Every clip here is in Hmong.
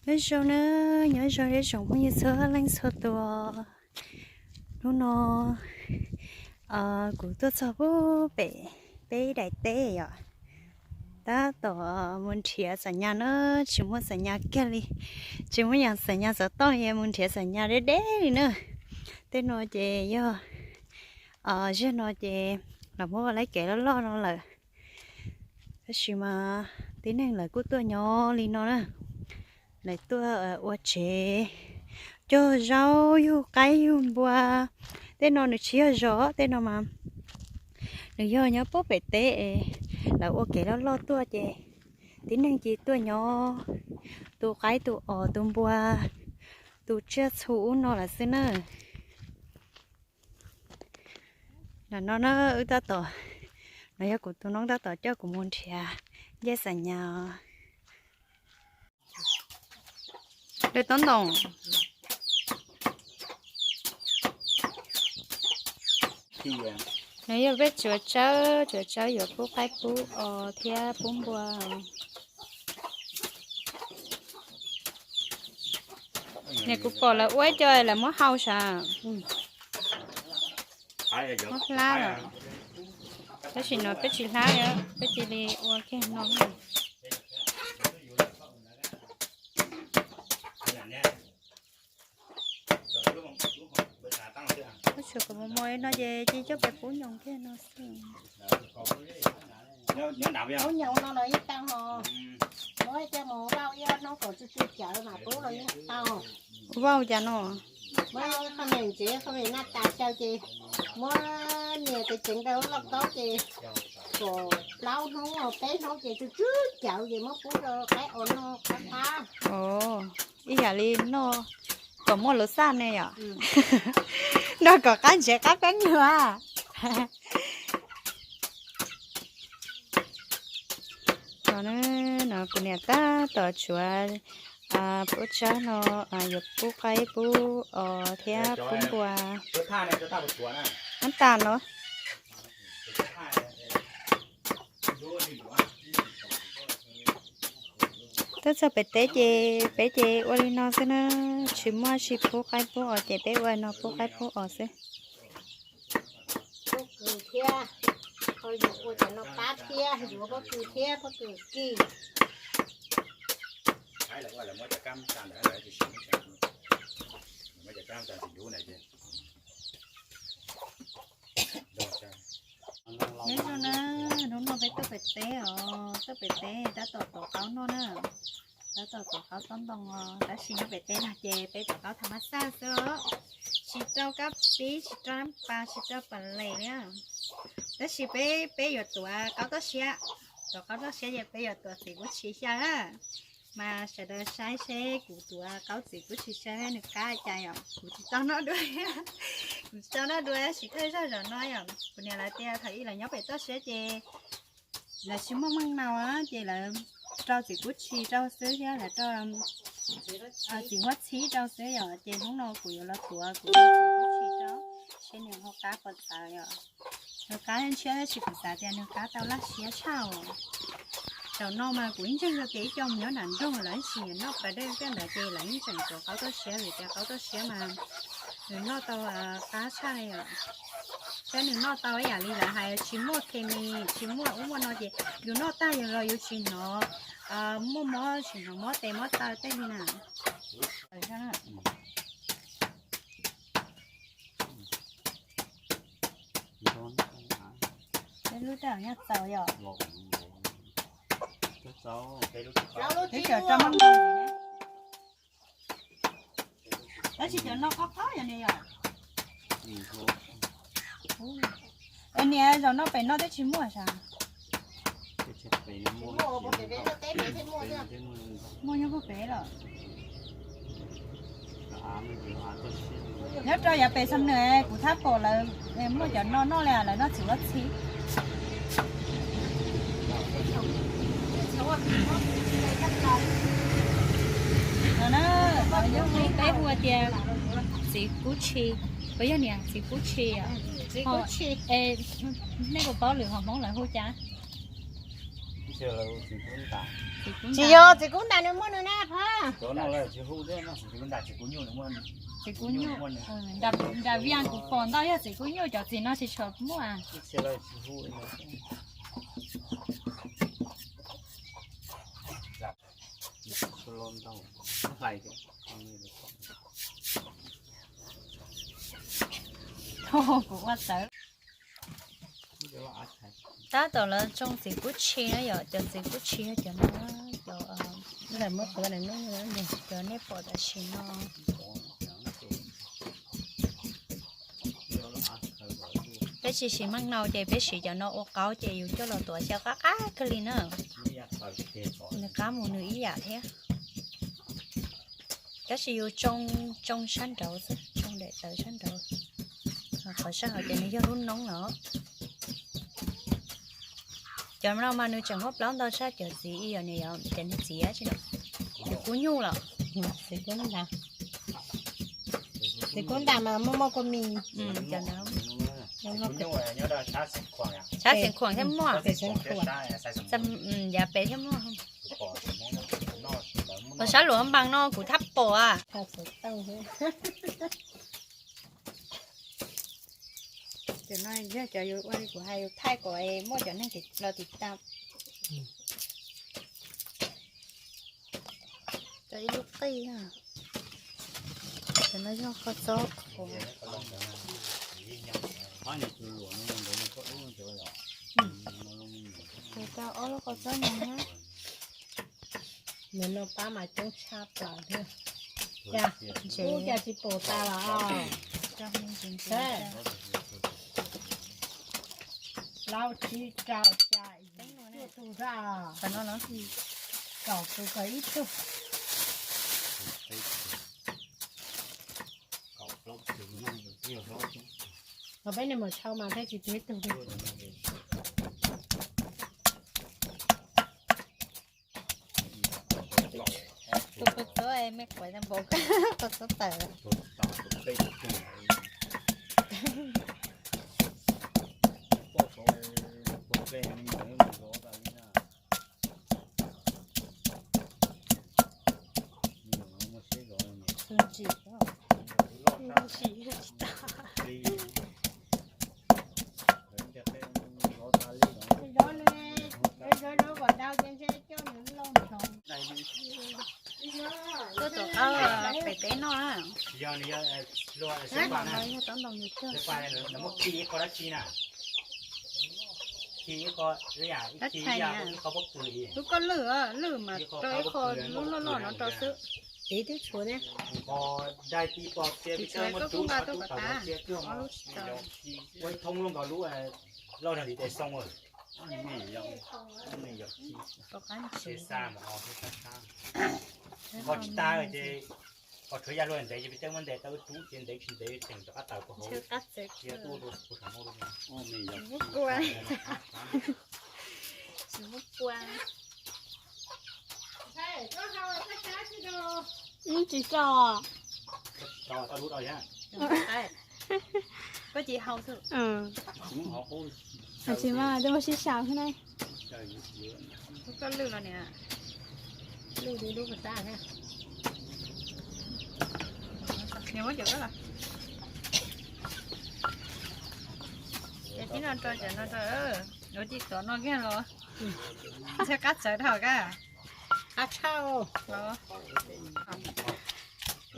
Nyob zoo na, nyob zoo ib tsoom phooj ywg txhua leej txhua tus. Hnub no kuv tuaj txog pem peb daim teb yom, tab tom mus nrhiav xam nyas na, tsis muaj xam nyas kiag li, tsis muaj xam nyas xov tooj es mus nrhiav xam nyas deb deb li na. Tej no ces yog, zaum no ces los muab ua lawv kev loj loj no lawm. Tab sis mas tib neeg lawv kuj tuaj nyob li no na, lawv tuaj ua tsev, cog zaub yug qaib yug npua. Tej no nws tsis yog zos, tej no mas nws yog nyob pem teb, lawv ua kev loj loj tuaj ces tib neeg cia li tuaj nyob, tu qaib tu os tu npua, tu tsiaj txhu ub no lawm xwb na. Nim no na wb tab tom, no yog kuv tus noob tab tom coj kuv mus nrhiav ncej xam nyas. Lawv tob ntoos. No yog peb tsuav tsawb, tsuav tsawb yuav pub qaib pub os thiab pub npua. Nim kuv pom lawv ua ib co lawv muab hau sav, muab hlab lawm. Tab sis no peb tsis hlab, peb cia li ua kiag no. Tab sis kuv mus mus no ces cia coj peb pub nyoos kiag no xwb. Pub nyoos no los yeej tau hos. Muab coj mus vau ib ob hnub kom tsw tsw cawv mas pub los yeej tau. Vau cas no? Muab qhov niag ntsev qhov niag naj tas xyaw ces muab niag tes tseev rau lub lauj kaub ces kom plaub hnub peb hnub ces tsw tsw cawv ces muab pub rau qaib os noj qab qab. Ib yam li noj kom muaj lus xaj ne yom. Noj kom qab ntsev qab peeb lug. No, no kuv niam tab tom tsuav pub tsawb no, yuav pub qaib pub os thiab pub npua. Ab tas no. Tuaj txog pem teb ces peb ces ua li no xwb na, tsis muaj tsis pub qaib pub os ces peb ua li no pub qaib pub os xwb. Pob kws thiab, ho yus ua cov no qab thiab, yus ua pob kws thiab, pob kws kis. Nyob zoo na, hnub no peb tuaj pem teb os, tuaj pem teb tab tom tuav qaub noj na. Tab tom tuav qaub tob ntoo os, tab sis nyob pem teb no ces peb tuav qaub tha mab xaj xwb, tsis rau kab pib, tsis rau nab pas, tsis rau pas les li. Tab sis peb, peb yuav tuav qaub toj siab, tuav qaub toj siab ces peb yuav tuav txiv kub tshis xyaw na. Mas sawv daws saib seb kuv tuav qaub txiv kub tshis xyaw nws qab cas yom, kuv tsis tau noj dua, kuv tsis tau noj dua tab sis thawj zaug zaum no yom, kuv niam lawv tias thaum ub lawv nyob pem toj siab ces lawv tsis muaj meej mom ces lawv rau txiv kub tshis rau xwb thiab lawv rau txiv huab txhib rau xwb yom, ces hnub no kuv yuav los tuav kuv txiv kub tshis rau, seb nws ho qab puas txawv yom. Nws qab ntshiab tab sis kuv xav tias nws qab tau laj siab tshaj os. Zaum no mas kuv ib ntseeg tias ib co mus nyob nram nroog lawv tsis nyiam noj pas dej tiaj ntawd ces lawv yeej tseem tuav qaub toj siab vim tias qaub toj siab mas nws noj tau qab tshaj li os. Saib nws noj tau ib yam li lawv hais tsis muaj khes mis tsis muaj ub muaj no ces yus noj tag yus los yus tsis hnov muaj mob, tsis hnov mob tes mob taw tej li na. Peb lub tej nyaj txaus yom. Peb cov rau maj nqa tab sis cov no qob qob yom ne yom. Es niam zaum no pem no twb tsis muaj sav. Muaj nyob puag pem los. Nyob rau yav pem xam nws kuv thab pom lawv muaj cov no noj li lawv noj txiv huab txhib. No na, yog peb hu tias txiv kub tshis, puas yog niam txiv kub tshis? Nej puas paub lwm hom Hmoob lawv hu cas? Tsis yog txiv kub ntas nws muaj nws na phab. Txiv kub nyuj, nram Viaj kuv pom ntau yog txiv kub nyuj, cov txiv no tsis tshua muaj. Kuv ua tawv. Tab tom lawv tsoo txiv kub tshis na yom, cov txiv kub tshis cov no, cov nej pom tam sim no. Peb tsis siv maj nau ces peb siv cov no ua qaub ces yus coj los tuav xyaw qab qab kawg li na. Nws qab mus nws ib yam thiab. Tab sis yus tsoo, tsoo sab nraud xwb, tsoo daim tawv sab nraud. Qhov sab hauv ces nws yog lub noob los. Cov no mas nws tseem muaj plaub ntau tshaj cov txiv ib yam ni, cov niag txiv tsis no. Txiv kub nyuj los. Txiv kub ntas. Txiv kub ntas mas muaj muaj kua mis. Cov no. Tshab xeev khuam thiab muaj. Yav pem thiab muaj. Qhov sab luam npas no kuv thab pom. Cov no yog cov yus ua li kuv hais yus thaij kom muaj cov neeg los tim tas. Cov ib lub qij. Cov no yog koj txob qhuav. Tau ob lub koj txob no na. Nws no pab mas coob tshaj plaws thiab. Cas, ub, cas tsis pom tas los. Plaub tsib rau xya yim cuaj tug zaj. Kaum tus kaum ib tug. Ho peb niag maum tshau mas thiaj tsis tu ib tug li. Tus koj txob me quav npau koj txob tawm. Tuaj tom qab pem teb noj. Yog tob ntoo nws cog. Lub koj lwj, lwj mas rau ib qho lub loj loj no rau xwb. Tiv twb tshuav ne. Tsis tshuav koj kuj nqa tuaj kom tas. Ob lub tsis tau. Qhov tsis tas ces qhov tshuav yaj luag ntev ces peb muab ntes tau rub ces ntev tsis ntev teem rov qab taws puag hauv. Tsis muab kua. Tsis muab kua. Tsis tso. Koj tsis hau xwb. Tsis mas, sib xyaw xwb na. Koj lwj los niam. Lwj li lub pas tab thiab. Niam muab cov koj los. Ces tib no rau cov no rau, ua tib tuav no kiag los. Ntshe qab txawv dhau kab. Qab tshaj. Los.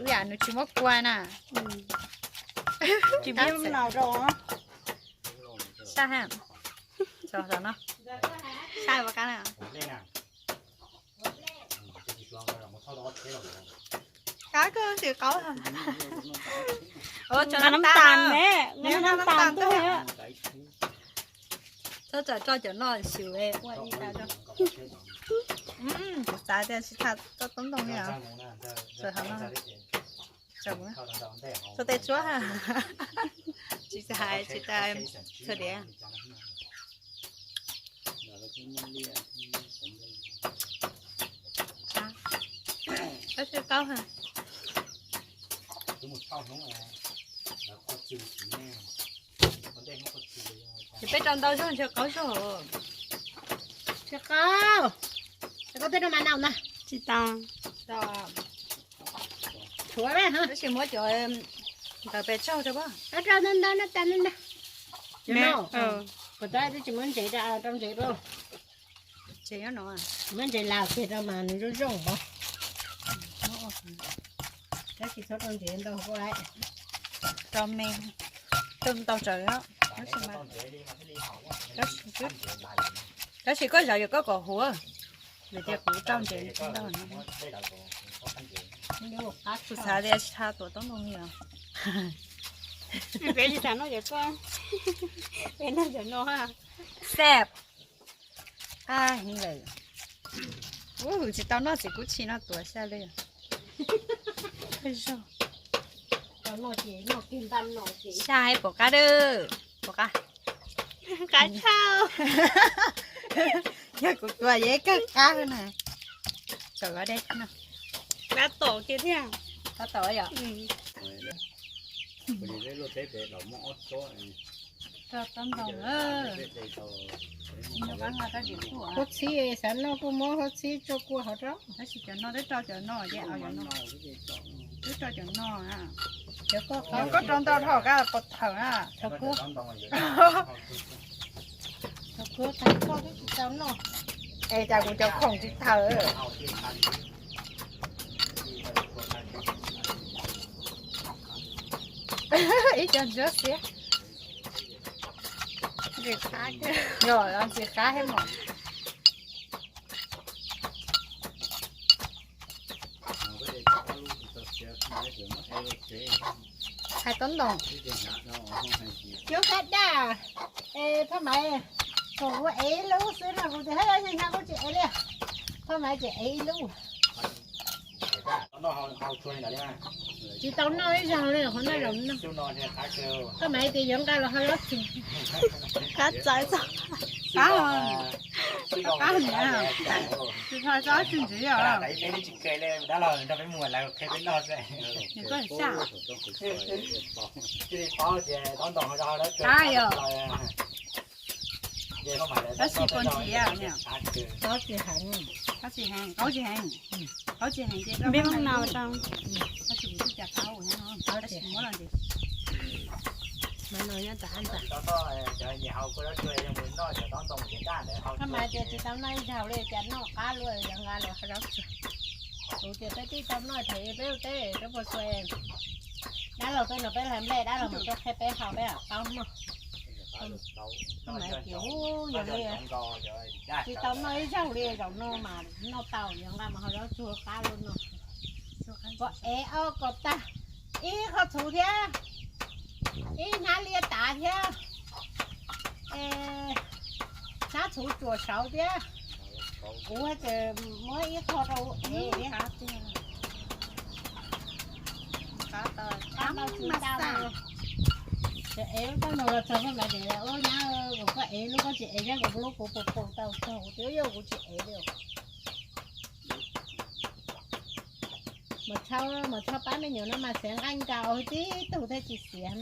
Ib yam nws tsis muab kua na. Tsis muab no rau. Sab ha. Sab no. Sab ua kab na. Kab koj tsis qaub. Nqa nab tas ne, nqa nab tas tuaj. Txhob tsam tso cov no xyuv ua ib tag tso. Kuv xav tias tsis tham txoj toob ntoo li os. Tso tej tsuab. Tsis hais tsis tas txhua diav. Tab sis qaub ha. Ces peb rau ntau zog ntshe qaub zog. Tsis qab, koj twb rau mas nau ntag. Tsis tau. Tshuav tab sis muab cov ntawd pes tsaug rau pab. Rau ntau ntau no tas ntau ntau. Cov no, kuv tab twb tsis muab ntsev rau, rau ntsev rau. Muab ntsev laus kiag rau mas nws zoo zoo os. Tab sis txhob rau ntsev ntau hauv ko lawm. Rau me, rau ntau tsawv os. Tab sis koj zov yuav koj kom huv, vim tias kuv rau ntsev ntau. Kuv xav tias tsis tau tuav tau ntau me os. Peb tsis xav noj cov koj, peb noj cov no. Xab, qab heev lawm. Ub, tsis tau noj txiv kub tshis no tuav xya li. Xya hais pom qab dab, pom qab. Qab tshaj. Yog kuv tuav yeej kawg qab na. Tsawv deb no. Qab tom kiag thiab. Qab tom yom. Rau tob ntoo. Huab txhib, xav noj kuj muab huab txhib tso kua hauv rau. Tab sis cov no twb rau cov no, twb rau cov no. Cov koj rau ntau dhau koj pov thawm na. Thaum kuv, thaum kuv tag koj twb tsis tau noj. Es cas kuv cov khoom tsis thawm. Ib co ntsuab xiab. Ntxim qab, ntxim qab thiab mas. Hais tob ntoo. Cov kab daj, Phaj Maiv, thaum kuv ev ib lub xwb no kuv tias haj yog hnyav kuv tsis ev li. Phaj Maiv tseem ev ib lub. Tsis tau noj ib zaug li qhov no zaum no. Phaj Maiv tias yuav nqa los ho zaub tsuag. Qab txawv txog, qab, qab niam, tsis txhob txog tsis ntxiv os. Nws koj xya. Qab yom. Tab sis pos ntxiv, qab tsis heev, qab tsis heev, qab tsis heev ces peb muab no rau, tab sis kuv twb cas qab, tab sis muab los ntxiv. Mas no nyob tas ntag. Phaj Maiv tias tsis tau noj ib zaug li cas noj qab luaj, yuav nqa los ho zaub tsuag. Kuv tias peb twb tau noj thaum peb ua teb rau puas txhua. Dab laug tuaj nrog peb hlais nplej, dab laug mus tuaj qhia peb haus peb lam paub noj. Phaj Maiv tias ub yog li tsis tau noj ib zaug li, zaum no mas noj tau, yuav nqa mus ho zaub tsuag qab luaj no. Kom ev ob kom tag, ib qho txhuv thiab, ib hnab liab tav thiab, hnab txhuv tsuas saud thiab. Kuv ces muab ib qho rau ev. Qab no tsis tau. Ces ev lub koj no los txog Phaj Maiv tias ub nyab, kuv koj ev lub koj tsis ev thiab, kuv lub kuv puas pum tau txog, kuv tias yog kuv tsis ev li. Mas txhob, mas txhob pab me nyuam no mas xiav nqaij nkaus tib tug thiaj tsis xiav.